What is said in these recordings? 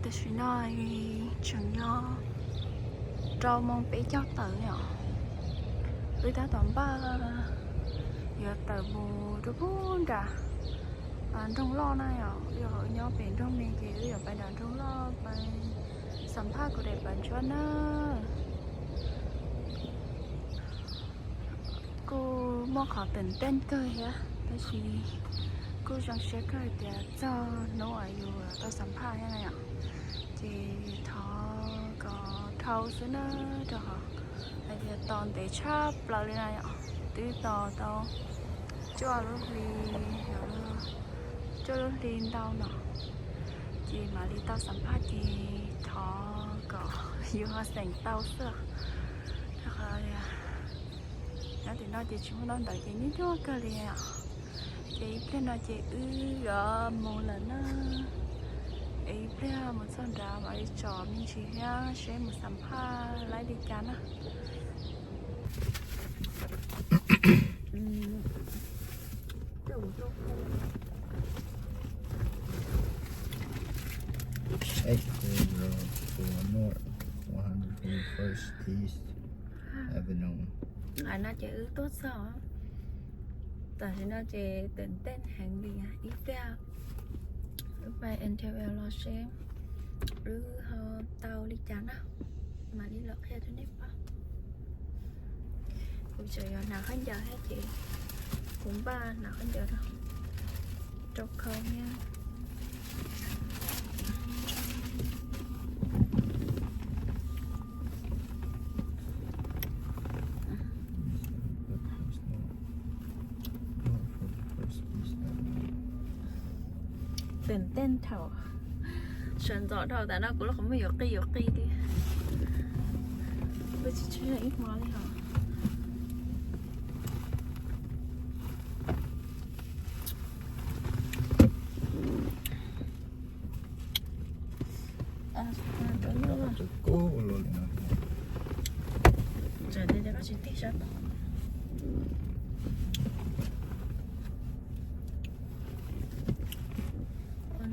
Tam sim no tseem yog rau moos peb caug tawm yom. Wb tab tom npaj yuav tawm mus rau pem nram nroog loj na yom. Wb yog nyob pem nroog me ces wb yuav pais nram nroog loj pais xam phaj kuv daim pav ntsuab na. Kuj muaj qhov teem teej kawg thiab, tab sis kuj zoo siab kawg tias txog hnub uas yus tau xam phaj thiab na yom. Ces thov kom dhau xwb na, rau qhov hais tias tos ntev tshaj plaws li na yom. Twb tos tau cuaj lub hli, cuaj lub hli ntau no, ces mam li tau xam phaj, ces thov kom yus ho xeem tau xwb. Rau qhov nyob tim no ces tsis muaj ntaub ntawv ces nyuaj nyuaj kawg li os. Ces ib pliag no ces wb yuav mus lawm na. Ib pliag mus txog nrad mam li tsom me ntsis thiab seb mus xam phaj laib li cas na. Eight Grove Road, Four North, one hundred forty-first East Avenue. Nqaim no ces wb tuaj txog. Tam sim no ces teem teej heev li ib pliag wb pais interview los seb wb ho tau li cas na, mam li los qhia rau nej paub. Kuv tseem yuav hnav khaub ncaws thiab ces kuv npaj hnav khaub ncaws rau khau thiab. Teem teej thaum sawv ntxov dhau tas no kuv los qhov muag yuav qij yuav qij tiag. Kuv tsis tshuav ib hmo li hos. Txawm tias koj tsis tig sab tod.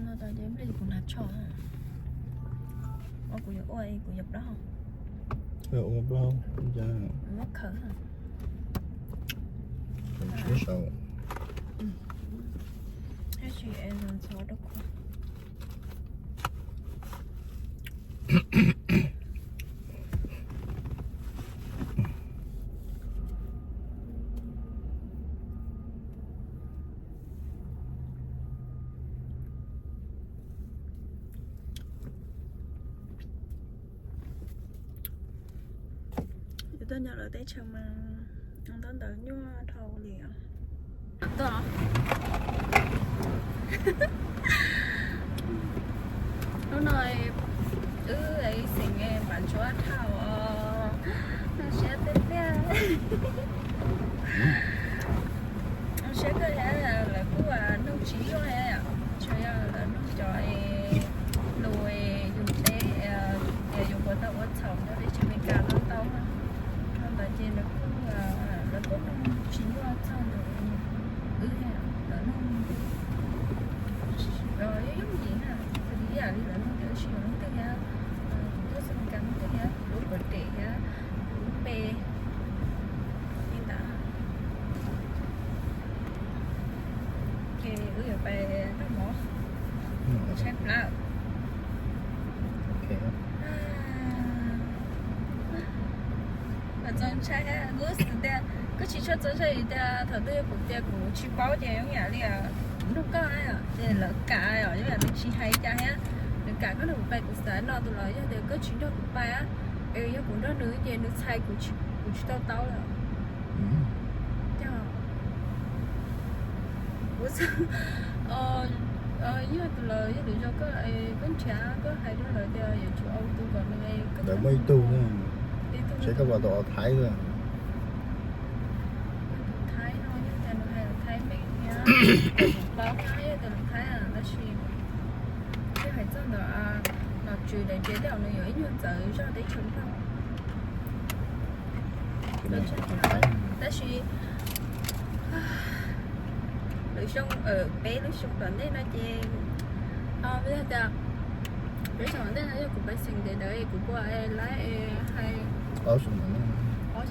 No tau ces nplej kuv hnav tsho. Ua kuv yuav ua kuv yuav plaub hau. Ua plaub hau, muab khaws. Ib sau. Tab sis es ntxhov rau kuv. Yus tuaj nyob lawv teb chaws mas ntaub ntawv nyuaj dhau li os. Tuaj. Hnub no wb xeem pav ntsuab dhau os, zoo siab tiag tiag. Zoo siab kawg thiab lawv kuj nug tsis nyuaj thiab, tsuas yog lawv nug cov lus yus teb tias yus puas tau ua txhaum rau teb chaws Amelikas no tau. Thaum ntawd ces lawv kuj, lawv kuj nug tsis nyuaj txog ntawm wb, lawv nug yooj yooj yim na, ib yam li lawv nug tias wb tsis yog leej twg thiab, kuv tuaj txog Amelikas leej twg thiab, lub birthday thiab, lub npe. Li ntawd. Ces wb yuav pais noj mov, tshaib plab. Txaus ntshai, kuv xav tias kuv tsis tshua txaus ntshai vim tias thaum twg yog kuv tias kuv tsis paub ces zoo yam li nug koj na, ces lawv kam os, zoo yam nws tsis hais cas thiab, nws kam koj nrog kuv pais. Kuv xav no tus los yog tias koj tsis nrog kuv pais, es yog kuv nrog nws ces nws txhais kuv tsis tau tau lawm. Kuv xav, yog tus los yog tus zoo koj, koj nrhiav koj hais rau lawv tias yuav tsum ua tus kom nws, lawv muaj ib tug, seb koj puas tau ua Thaib xwb. Tus Thaib no yog tias nws hais Thaib me thiab, kuv paub thiab yog tias lus Thaib tab sis yog hais txog ntawm nom tswv daim ntsia tej zaum nws yuav ib nyuag txawv zog teb chaws Nplog. Tab sis lwm xyoo, peb lub xyoo tom ntej no ces, yog tias Peb xyoo ntej no yog kuv pais xeem ntev ntawd kuv puas laib hais ob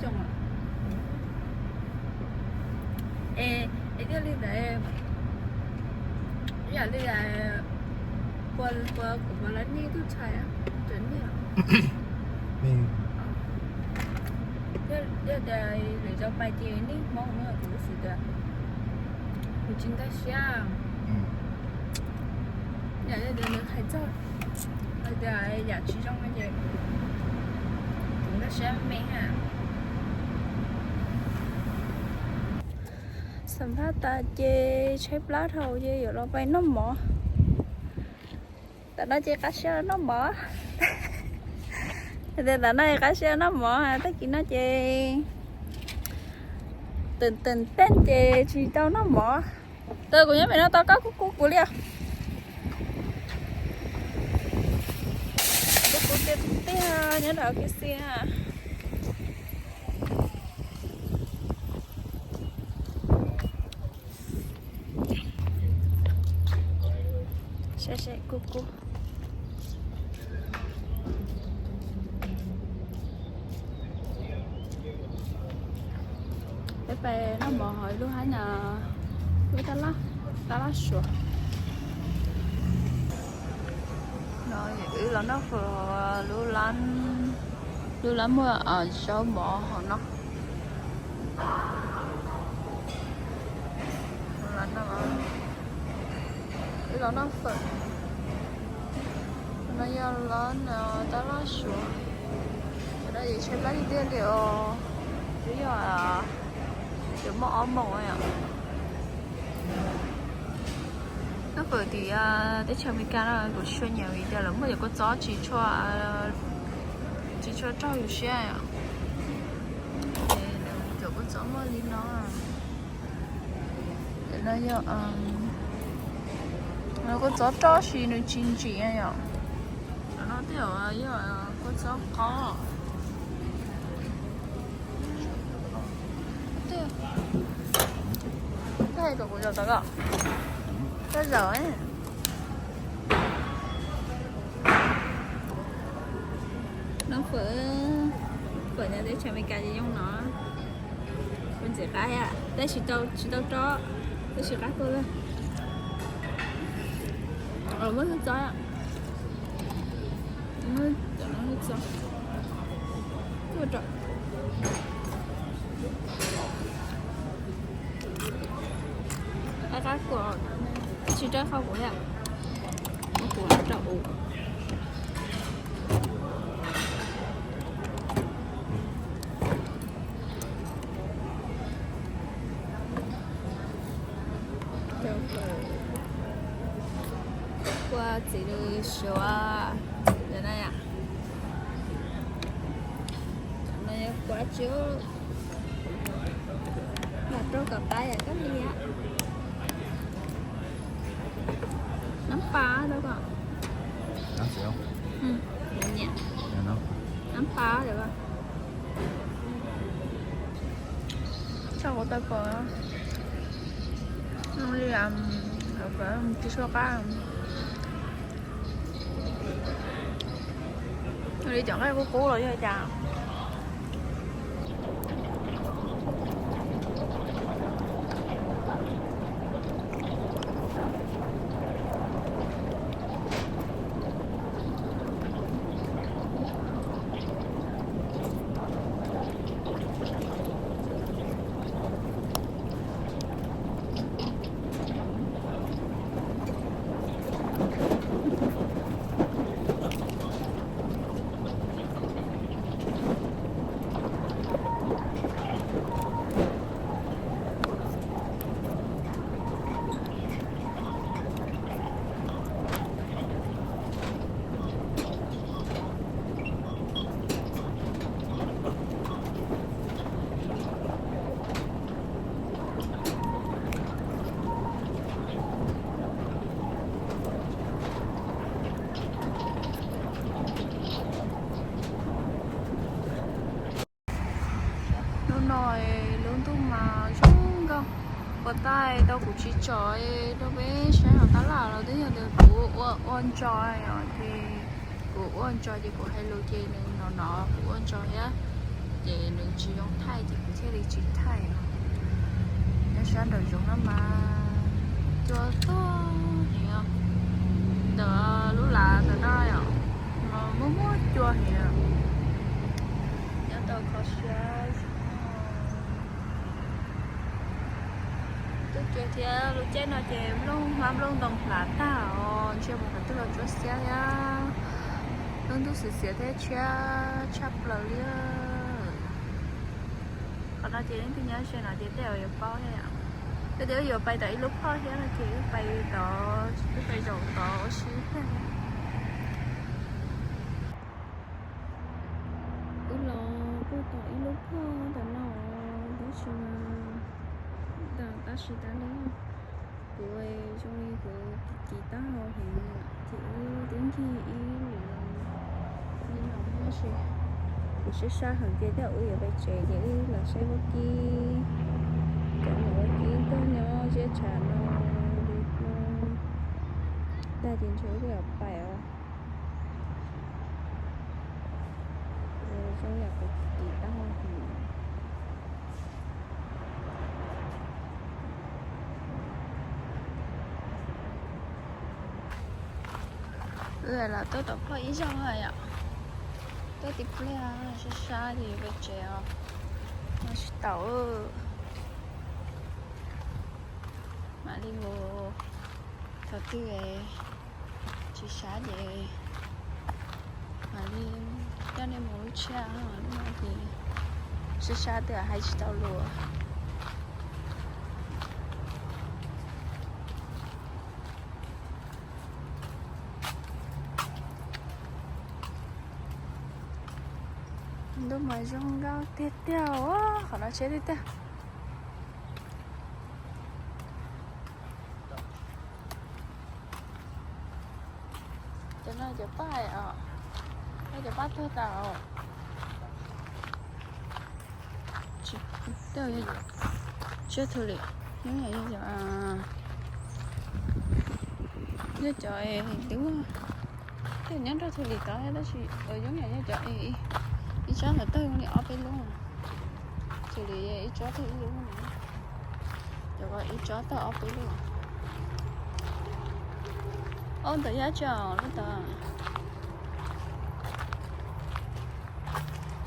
xyoo os. Es, es thiaj li ntawd, ib yam li, puas, puas kuv puas laib nej tub tshais, cov nej, yog tias lwm zaus pais ces nej Hmoob no kuv lub siab tias kuv tsis nkag siab. Yam li tias nws hais txog hais tias yam tsis zoo no ces kuv nkag siab me ha. Xam phaj tas ces tshaib plab dhau ces yuav los pais noj mov. Tam no ces qab siab noj mov. Tias tam no qab siab noj mov, tag kis no ces teem teem tej ces tsis tau noj mov. Tus kuv nyob pem no tau koj kuj kub kuv li os. Kuv kuv tiag tiag nyob nram Kiv Xi na. Kuv kuv. Peb pais noj mov hauv lub hab no, lub tab laj suav. No wb los noj fawm lub lab, lub lab muaj zaub mov hauv no. Wb los noj fawm. No yog lub tab laj suav. Cov no ces tshaib plab tiag tiag li os. Twb yog, twb muaj ob moos yom. Noj fawm tim teb chaws Amelikas no kuv tsis tshua nyiam vim tias lawv muaj cov kua txob tsis tshua, tsis tshua raug yus siab. Cov kua txob muaj li no. No yog, no kua txob roj sis nws tsis ntsim yom. Cov no tej zaum yog kua txob qob. Koj hais kom kuv zaum tod los? Koj zaum. Noj fawm, fawm nyob teb chaws Amelikas ces zoo no. Ua ntxim qab thiab, tab sis tsis tau roj, tab sis qab kawg li. Muab lub txob, muab cov no lub txob, tuaj rau qab qab kuv, tab sis rau qhov kuv thiab, kuv rau kuv. Kua txiv lws suav, no yog kua tsuv, lam rau kom qab yam koj li. Nab pas rau kom, nab pas rau kom. Tso kuv tau pom li tsis sua qab. Li cov nqaij qub qub los yog cas. Hnub no lub ntuj mas zoo nkauj, puas tau kuv tsis tsom rau peb saib hauv tab laj los twb yog tias kuv ua ua ntsos os ces Kuv ua ntso ces kuv hais lus ces nws hnov hnov kuv ua ntso thiab, ces nws tsis zoo thaij ces kuv thiaj li tsis thaij. Nyob sab nraum zoov no mas cua tuaj heev, ntawm lub lav ntawm no yom, no muaj muaj cua heev. Nyob tau kho siab zoo. Tuaj tsev thiab lub caij no ces nplooj hmab nplooj ntoo hlav tag os, ntshe mus qhov twg los tsuab xiab thiab. Lub ntuj xiav xiav thiab tshiab tshaj plaws li. Qhov no ces leej twg nyob ze no ces tej zaum yuav paub thiab yom. Yog tias wb yuav pais tom ib lub phoj thiab no ces wb pais tod, wb pais zaum tod ua si thiab. Wb los kuj tom ib lub phoj ntawm no, tab sis mas tab sis tas li kuv zoo li kuv kiv taub hau heev, ces wb twb ncig ib lwm li no tab sis kuv sab sab heev ces tej zaum wb yuav pais tsev ces wb los saib vaub kib, cov niam vaub kib tuaj nyob ziab tshav no li no tag ces ntshe wb yuav pais os. Zoo yam kuv kiv taub hau heev. Wb los tuaj tom phoj ib zaug yom, tuaj tib pliag sab sab ces yuav pais tsev os, no tsis tau. Mam li mus, thaum twg tsis sab ces mam li coj nej mus lub tshiab, lub no ces sab sab twb hais tsis tau lus. Ntuj mas zoo nkauj tiag tiag, qhov no tshiab tiag tiag. Cov no cov paj os, cov paj tuag tas os. Tej zaum yog, tsis yog thwm lim, yog cov, yog cov twb, tej zaum nyob rau thwm lim tod tab sis yog yog cov ib tsob ntawd tawg li ob peb lub, thwm lim ib tsob tawg ib lub, cov ib tsob tawg ob peb lub. Ob ntawd yog tsis lub tod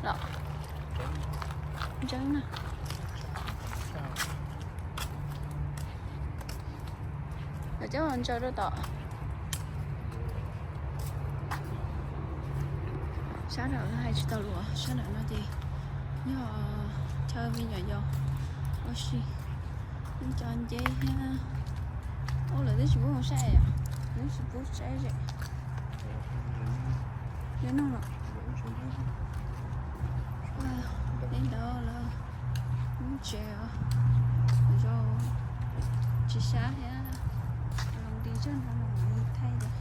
los ntseeb na. Lawv coj ntsaws rau tom. Sab nraud hais tsis tau lus, sab nraum no ces yog chaw me nyuam yaus ua si, cov nceb thiab. Ua lawv twb tsis pub mus saib os, twb tsis pub saib ze. Yuav noj los? Li ntawd lawm, mus tsev os. Zoo tsis sab thiab, zoo li zaj no los thaij os.